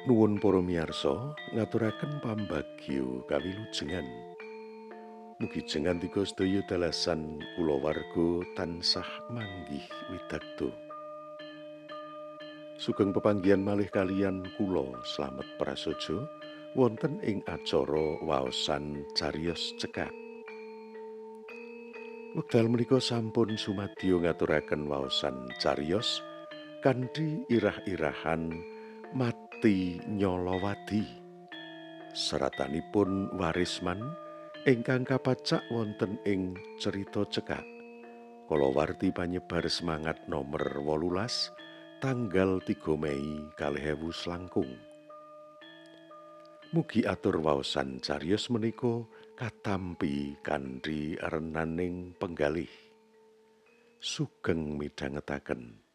Nuwun para miyarsa ngaturaken pambagyo kawilujengan. Mugi jengantika sedaya dalasan kulawarga tansah manggih widagda. Sugeng pepanggihan malih kaliyan kula Slamet Prasojo wonten ing acara waosan cariyos cekak. Wekdal menika sampun sumadyo ngaturaken waosan cariyos kanthi irah-irahan Mati Nyolowadi. Seratanipun Warisman ingkang kapacak wonten ing cerita cekak. Kalawarti panyebar semangat nomer 18 tanggal 3 Mei 2000 langkung. Mugi atur waosan cariyos menika katampi kanthi renaning penggalih. Sugeng midhangetaken.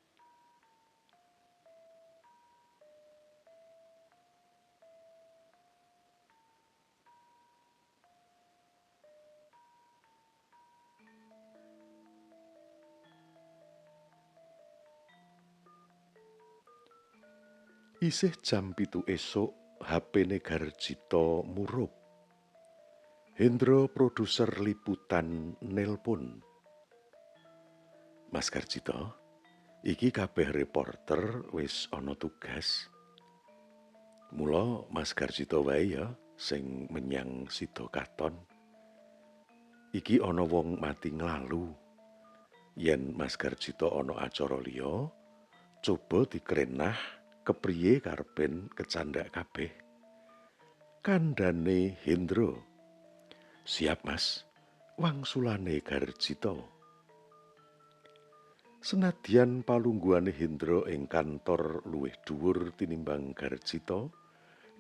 Isih jam 7 esuk, HP-ne Garjita murup. Hendro produser liputan nelpon. Mas Garjita, iki kabeh reporter wis ana tugas. Mula Mas Garjita wae ya sing menyang Sidokaton. Iki ana wong mati nglalu. Yen Mas Garjita ana acara liya, coba dikrenah kepriye karben kecandak kabeh. Kandhane Hendro. Siap Mas, wangsulane Garjita. Senadyan palungguhane Hendro ing kantor luwih dhuwur tinimbang Garjita,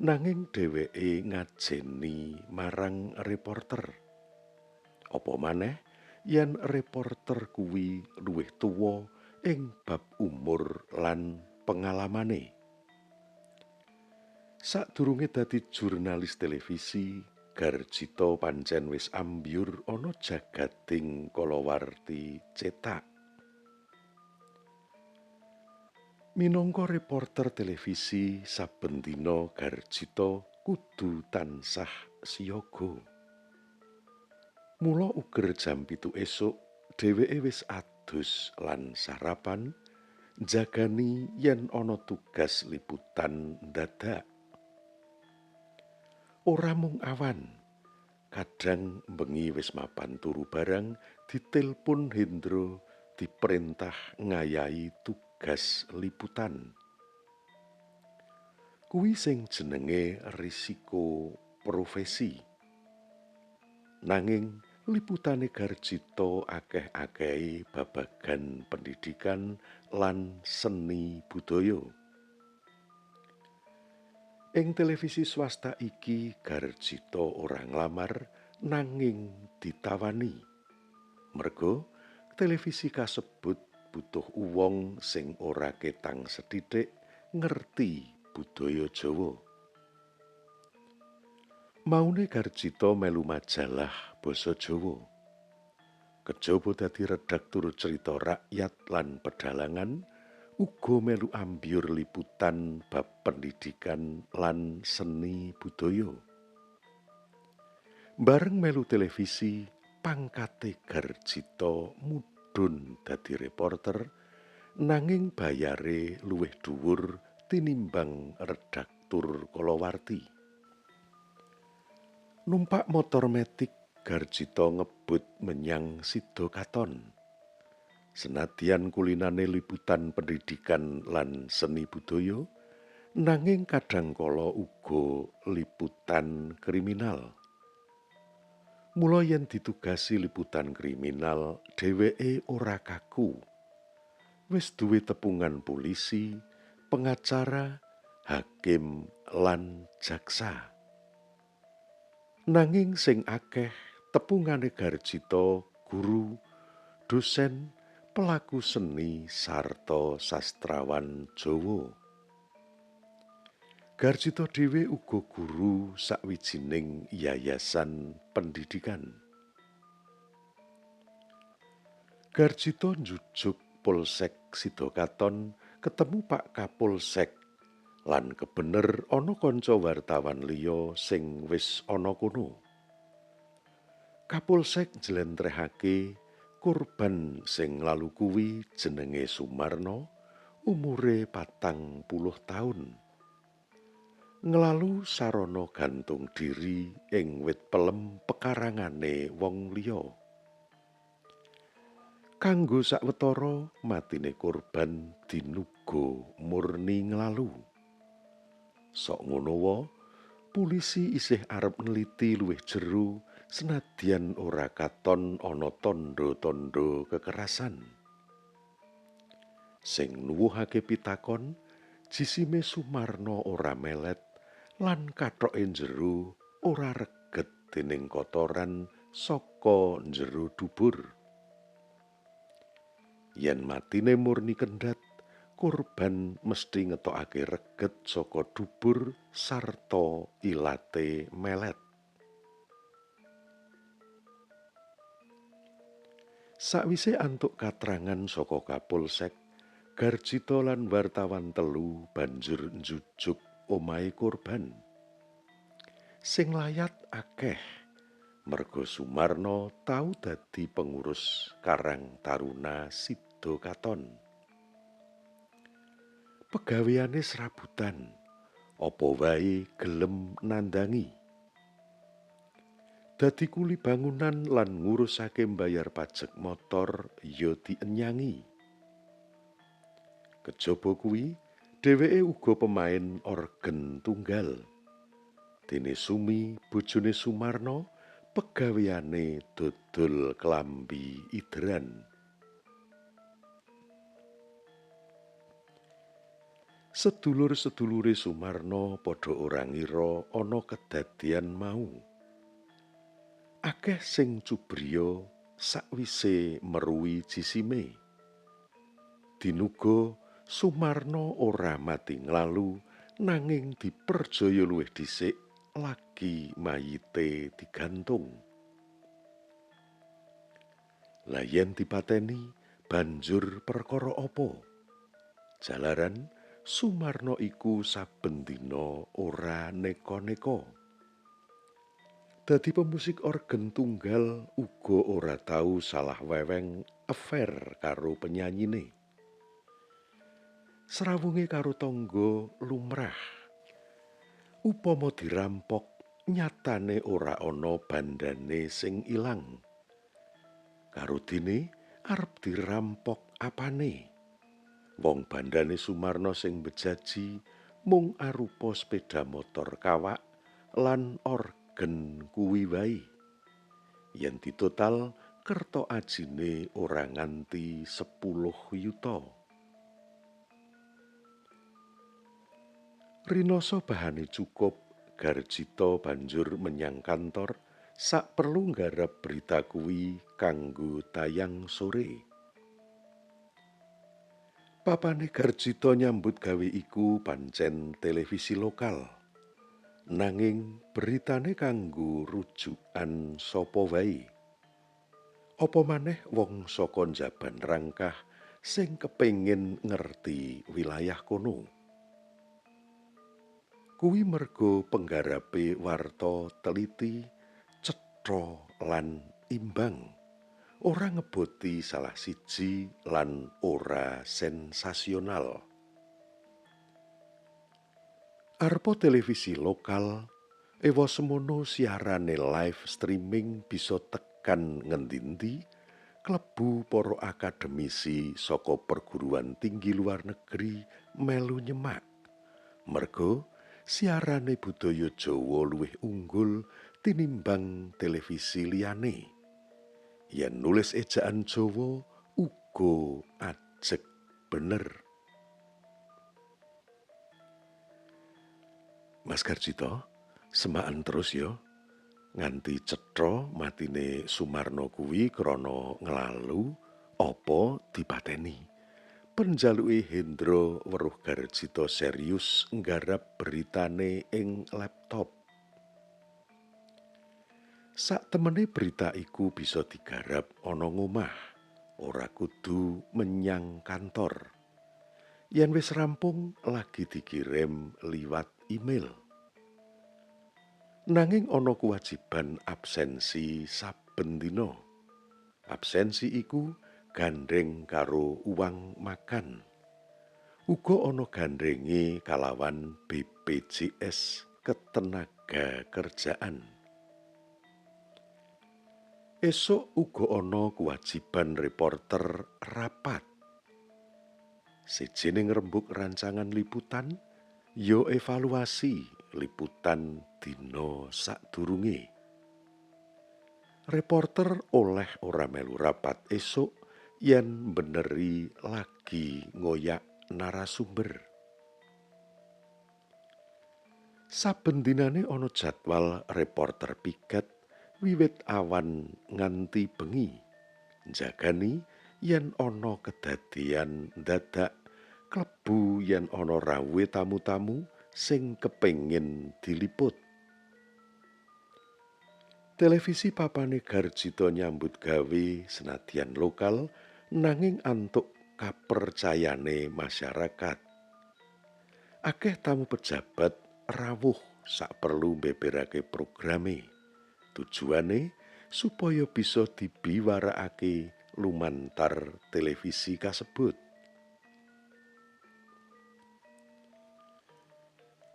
nanging dheweke ngajeni marang reporter. Apa maneh yen reporter kuwi luwih tuwa ing bab umur lan pengalamane. Sadurunge dadi jurnalis televisi, Garjita pancen wis ambyur ana jagading kalawarti cetak. Minangka reporter televisi, saben dina Garjita kudu tansah siaga. Mula uger jam 7 esuk, dheweke wis adus lan sarapan, njagani yen ana tugas liputan ndadak. Ora mung awan, kadang bengi wis mapan turu barang ditelpon Hendro diperintah ngayahi tugas liputan. Kuwi sing jenenge risiko profesi. Nanging liputane Garjita akeh-akehe babagan pendidikan lan seni budaya. Ing televisi swasta iki Garjita ora nglamar nanging ditawani. Merga televisi kasebut butuh wong sing ora ketang sethithik ngerti budaya Jawa. Maune Garjita melu majalah basa Jawa. Kejaba dadi redaktur cerita rakyat lan pedalangan, uga melu ambyur liputan bab pendidikan lan seni budaya. Bareng melu televisi, pangkate Garjita mudhun dadi reporter, nanging bayare luwih dhuwur tinimbang redaktur kalawarti. Numpak motor metik, Garjita ngebut menyang Sidokaton. Senadyan kulinane liputan pendidikan lan seni budaya, nanging kadhangkala uga liputan kriminal. Mula yen ditugasi liputan kriminal, dheweke ora kaku. Wis duwe tepungan polisi, pengacara, hakim lan jaksa. Nanging sing akeh tepungane Garjita guru, dosen, pelaku seni sarta sastrawan Jawa. Garjita dhewe uga guru sawijining yayasan pendidikan. Garjita njujuk Polsek Sidokaton ketemu Pak Kapolsek lan kebener ana kanca wartawan liya sing wis ana kono. Kapolsek njlentrehake korban sing lalu kuwi jenenge Sumarno, umure 40 taun. Nglalu sarana gantung diri ing wit pelem pekarangane wong liya. Kanggo sawetara matine korban dinuga murni nglalu. Sok ngono wa, polisi isih arep neliti luwih jero senadyan ora katon ana tandha-tandha kekerasan. Sing nuwuhake pitakon, jisime Sumarno ora melet lan kathoke njero ora reget dening kotoran saka njero dubur. Yen matine murni kendhat, korban mesti ngetokake reget saka dubur sarta ilate melet. Sakwise antuk katrangan saka Kapolsek, Garjita lan wartawan telu banjur njujuk omahe korban. Sing layat akeh, merga Sumarno tau dadi pengurus Karang Taruna Sidokaton. Pegaweane serabutan, apa wae gelem nandangi. Dadi kuli bangunan lan ngurusake mbayar pajek motor ya dienyangi. Kejaba kuwi, dheweke uga pemain organ tunggal. Dene Sumi, bojone Sumarno, pegaweane dodol klambi idran. Sedulur-sedulure Sumarno padha ora ngira ana kedadian mau. Akeh sing cubriya sakwise meruwi jisime. Dinuga Sumarno ora mati nglalu nanging diperjaya luwih dhisik lagi mayite digantung. Lah yen dipateni banjur perkara apa? Jalaran Sumarno iku saben dina ora neka-neka. Dadi pemusik organ tunggal uga ora tau salah weweng affair karo penyanyine. Srawunge karo tangga lumrah. Upama dirampok, nyatane ora ana bandane sing ilang. Karo dene arep dirampok apane? Wong bandane Sumarno sing bejaji mung arupa sepeda motor kawak lan organ kuwi wae. Yen ditotal kerta ajine ora nganti 10 yuta. Rinoso bahane cukup, Garjita banjur menyang kantor sak perlu nggarap berita kuwi kanggo tayang sore. Papane Garjita nyambut gawe iku pancen televisi lokal. Nanging beritane kanggo rujukan sapa wae. Apa maneh wong saka njaban Rangkah sing kepengin ngerti wilayah kono. Kuwi merga penggarape warta teliti, cetha lan imbang. Ora ngeboti salah siji lan ora sensasional. Arpa televisi lokal, ewa semono siarane live streaming bisa tekan ngendi-endi, klebu para akademisi saka perguruan tinggi luar negeri melu nyemak. Merga siarane budaya Jawa luwih unggul tinimbang televisi liyane. Yen nulis ejaan Jawa uga ajeg bener. Mas Garjita, semaan terus ya. Nganti cetha matine Sumarno kuwi krana nglalu apa dipateni. Penjaluke Hendra weruh Garjita serius nggarap beritane ing laptop. Sak temene berita iku bisa digarap ana ngomah, Ora kudu menyang kantor. Yen wis rampung lagi dikirim liwat email. Nanging ana kewajiban absensi saben dina. Absensi iku gandheng karo uang makan. Uga ana gandhenge kalawan BPJS Ketenagakerjaan. Esuk uga ana kewajiban reporter rapat. Sijining rembug rancangan liputan ya evaluasi liputan dina sadurunge. Reporter oleh ora melu rapat esuk yen mbeneri lagi ngoyak narasumber. Saben dinane ana jadwal reporter piket wiwit awan nganti bengi. Njagani yen ana kedadian dadak klebu yen ana rawuhe tamu-tamu sing kepengin diliput. Televisi papane Garjita nyambut gawe senadyan lokal nanging antuk kapercayane masyarakat. Akeh tamu pejabat rawuh sak perlu mbeberake programe. Tujuane supaya bisa dibiwarakake lumantar televisi kasebut.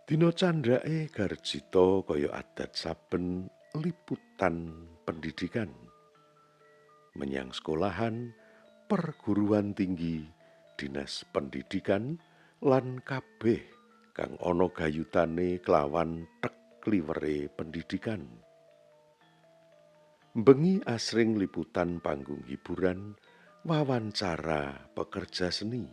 Dina candhake Garjita kaya adat saben liputan pendidikan. Menyang sekolahan, perguruan tinggi, dinas pendidikan, lan kabeh kang ana gayutane kelawan tek kliwere pendidikan. Bengi asring liputan panggung hiburan, wawancara pekerja seni.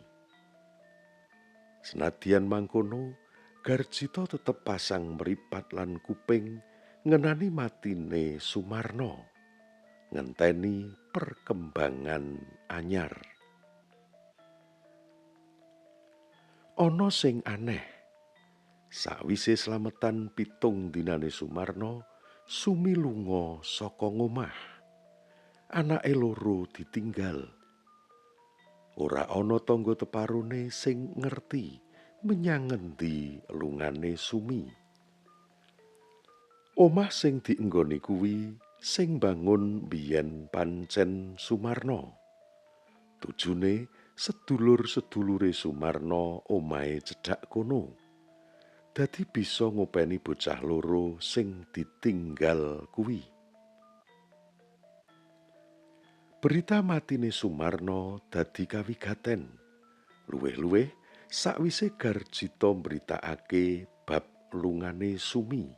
Senadyan mangkono, Garjita tetep pasang mripat lan kuping ngenani matine Sumarno, ngenteni perkembangan anyar. Ana sing aneh. Sawise slametan 7 dinane Sumarno, Sumi lunga saka ngomah. Anake loro ditinggal. Ora ana tangga teparone sing ngerti menyang ngendi lungane Sumi. Omah sing dienggoni kuwi sing bangun biyen pancen Sumarno. Tujune sedulur-sedulure Sumarno omahe cedhak kono. Dadi bisa ngopeni bocah loro sing ditinggal kuwi. Berita matine Sumarno dadi kawigaten. Luwih-luwih sakwise Garjita mbritakake bab lungane Sumi.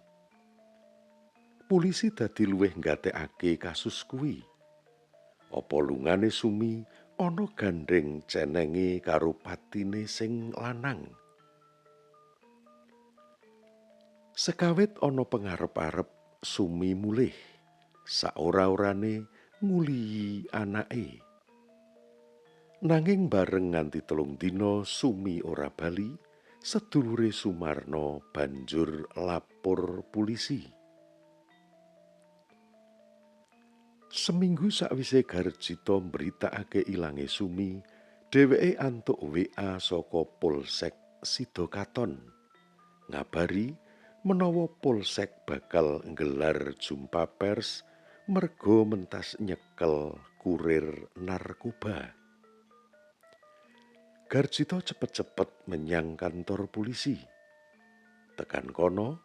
Polisi dadi luwih nggatekake kasus kuwi. Apa lungane Sumi ana gandheng cenenge karo patine sing lanang? Sekawit ana pengarep-arep Sumi mulih, saora-orane ngulihi anake. Nanging bareng nganti 3 dina Sumi ora bali, sedulure Sumarno banjur lapor polisi. Seminggu sakwise Garjita mbritakake ilange Sumi, dheweke antuk WA saka Polsek Sidokaton. Ngabari menawa Polsek bakal nggelar jumpa pers merga mentas nyekel kurir narkoba. Garjita cepet-cepet menyang kantor polisi. Tekan kono,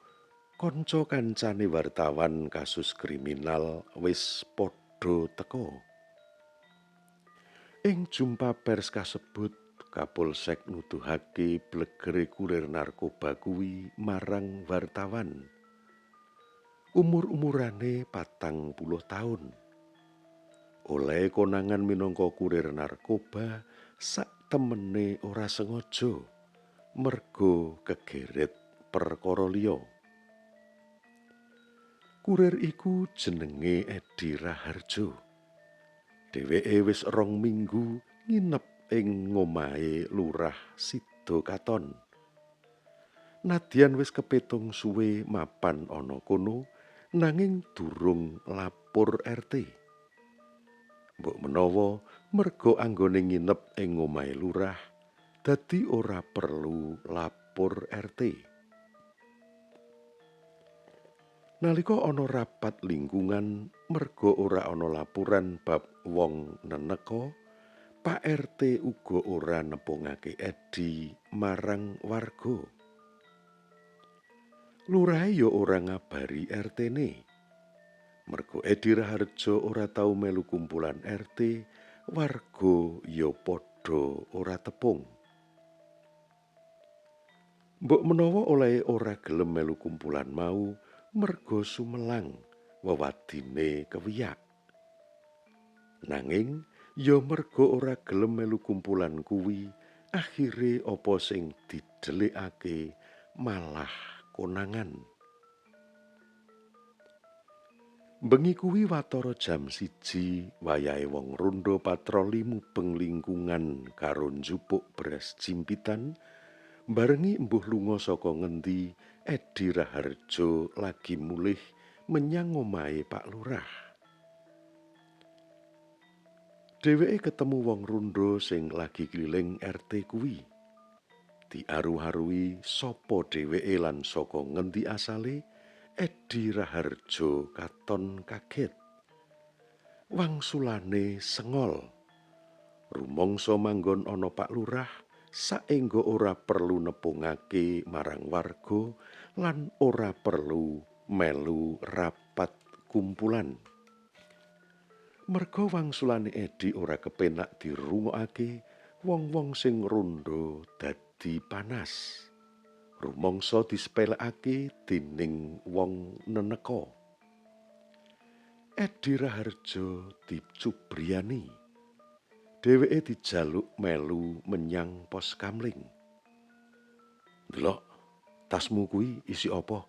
kanca-kancane wartawan kasus kriminal wis padha teka. Ing jumpa pers kasebut, Kapolsek nuduhake blegere kurir narkoba kuwi marang wartawan. Umur-umurane 40 taun. Oleh konangan minangka kurir narkoba sak temene ora sengaja merga kegeret perkara liya. Kurir iku jenenge Edi Raharjo. Dheweke wis 2 minggu nginep ing ngomahe Lurah Sidokaton. Nadyan wis kepitung suwe mapan ana kono, nanging durung lapor RT. Mbok menawa merga anggone nginep ing omahe lurah, dadi ora perlu lapor RT. Nalika ana rapat lingkungan merga ora ana laporan bab wong neneka, Pak RT uga ora nepungake Edi marang warga. Lurahe ya ora ngabari RT-ne. Merga Edi Raharjo ora tau melu kumpulan RT, warga ya padha ora tepung. Mbok menawa olehe ora gelem melu kumpulan mau merga sumelang wewadine kewiyak. Nanging ya merga ora gelem melu kumpulan kuwi, akhire apa sing didelikake malah konangan. Bengi kuwi watara jam 1 wayahe wong rondo patroli mubeng lingkungan karo njupuk beras jimpitan, barengi embuh lunga saka ngendi Edi Raharjo lagi mulih menyang omahe Pak Lurah. Dheweke ketemu wong rondo sing lagi keliling RT kuwi. Diaru-arui sapa dheweke lan saka ngendi asale, Edi Raharjo katon kaget. Wangsulane sengol. Rumangsa manggon ana Pak Lurah, saengga ora perlu nepungake marang warga lan ora perlu melu rapat kumpulan. Merga wangsulane Edi ora kepenak dirungokake, wong-wong sing rondo dadi panas. Rumangsa disepelekake dening wong neneka. Edi Raharjo dicubriyani. Dheweke dijaluk melu menyang pos kamling. "Delok, tasmu kuwi isi apa?"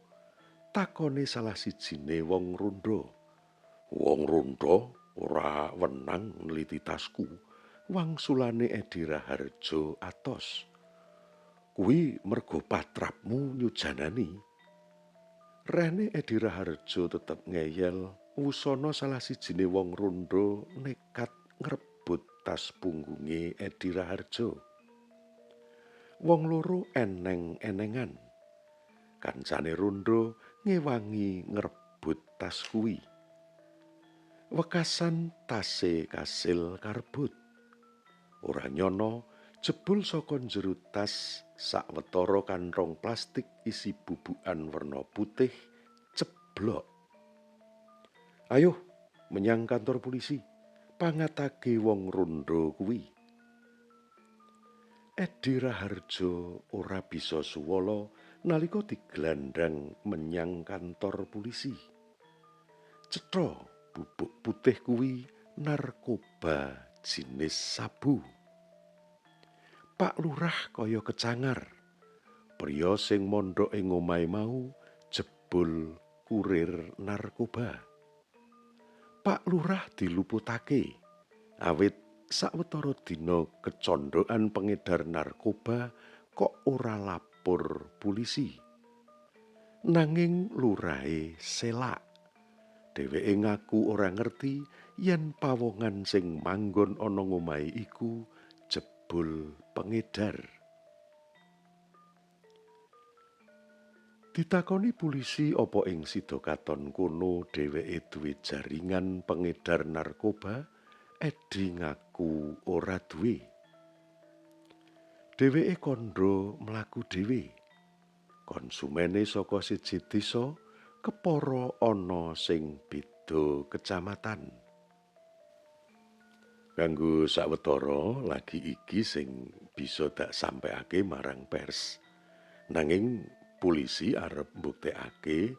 takone salah sijine wong rondo. "Wong rondo ora wenang nliti tasku," wangsulane Edi Raharjo atos. "Kuwi merga patrapmu nyujanani." Rene Edi Raharjo tetep ngeyel, wusana salah sijine wong rondo nekat ngrebut tas punggunge Edi Raharjo. Wong loro eneng-enengan. Kancane rondo ngewangi ngrebut tas kuwi. Wekasan tase kasil karebut. Ora nyono, jebul saka njero tas sawetara kanthong plastik isi bubukan werna putih ceblok. "Ayo menyang kantor polisi," pangatake wong rondo kuwi. Edi Raharjo ora bisa suwala nalika diglandhang menyang kantor polisi. Cetha bubuk putih kuwi narkoba jinis sabu. Pak Lurah kaya kecangar. Priya sing mondhok ing omahe mau jebul kurir narkoba. Pak Lurah diluputake awit sawetara dina kecondhokan pengedar narkoba kok ora lapor polisi. Nanging lurahe selak. Dheweke ngaku ora ngerti yen pawongan sing manggon ana ngomahe iku jebul pengedar. Ditakoni polisi apa ing Sidokaton kono dheweke duwe jaringan pengedar narkoba, Edi ngaku ora duwe. Dheweke kandha mlaku dhewe. Konsumene saka siji desa kepara ana sing beda kecamatan. Kanggo sawetara lagi iki sing bisa dak sampekake marang pers. Nanging polisi arep mbuktekake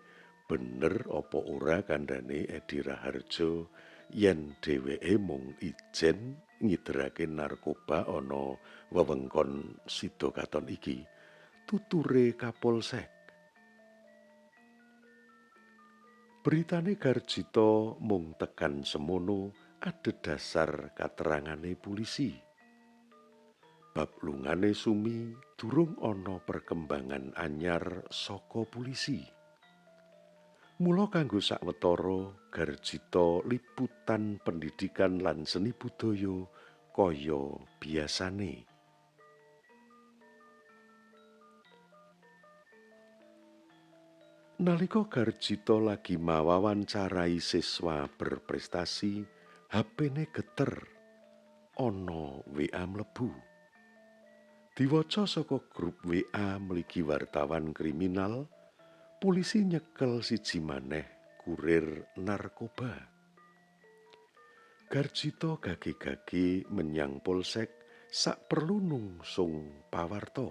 bener apa ora kandhane Edi Raharjo yen dheweke mung ijen ngiderake narkoba ana wewengkon Sidokaton iki, tuture Kapolsek. Beritane Garjita mung tekan semono adhedhasar katerangane polisi. Bab lungane Sumi durung ana perkembangan anyar saka polisi. Mula kanggo sawetara Garjita liputan pendidikan lan seni budaya kaya biasane. Nalika Garjita lagi mawawancarai siswa berprestasi, HP-ne geter. Ana WA mlebu. Diwaca saka grup WA mligi wartawan kriminal, polisi nyekel siji maneh kurir narkoba. Garjita gage-gage menyang polsek sak perlu nungsung pawarta.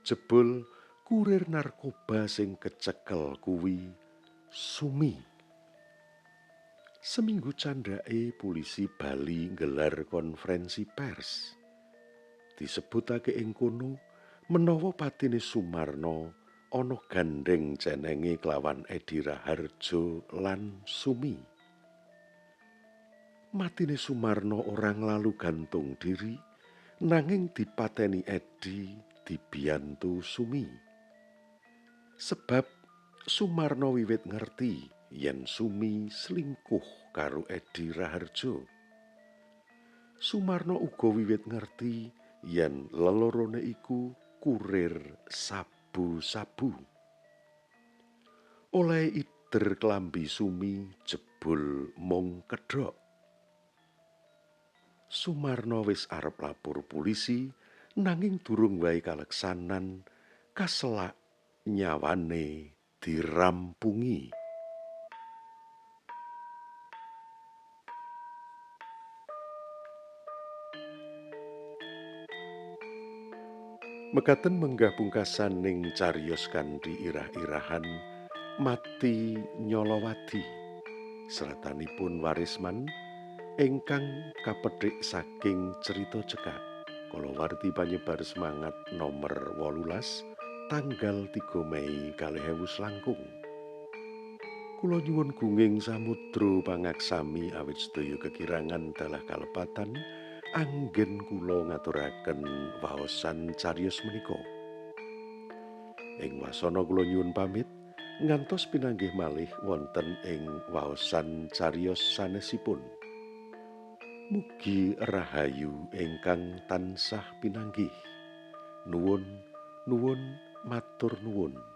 Jebul kurir narkoba sing kecekel kuwi Sumi. Seminggu candhake polisi bali nggelar konferensi pers. Disebutake ing kono menawa patine Sumarno ana gandheng cenenge kelawan Edi Raharjo lan Sumi. Matine Sumarno ora nglalu gantung diri, nanging dipateni Edi dibiyantu Sumi. Sebab Sumarno wiwit ngerti yen Sumi selingkuh karo Edi Raharjo. Sumarno uga wiwit ngerti yen lelorone iku kurir sabu-sabu. Oleh ider klambi Sumi jebul mung kedhok. Sumarno wis arep lapor polisi nanging durung wae kaleksanan kaselak nyawane dirampungi. Mekaten menggah pungkasaning cariyos kanthi irah-irahan Mati Nyolowadi. Seratanipun Warisman ingkang kapedhik saking cerita cekak. Kalawarti panyebar semangat nomor 18 tanggal 3 Mei 2000 langkung. Kula nyuwun gunging samudra pangaksami awit sedaya kekirangan dalah kalepatan anggen kula ngaturaken waosan cariyos menika. Ing wasana kula nyuwun pamit ngantos pinanggih malih wonten ing waosan cariyos sanesipun. Mugi rahayu ingkang tansah pinanggih. Nuwun, nuwun, matur nuwun.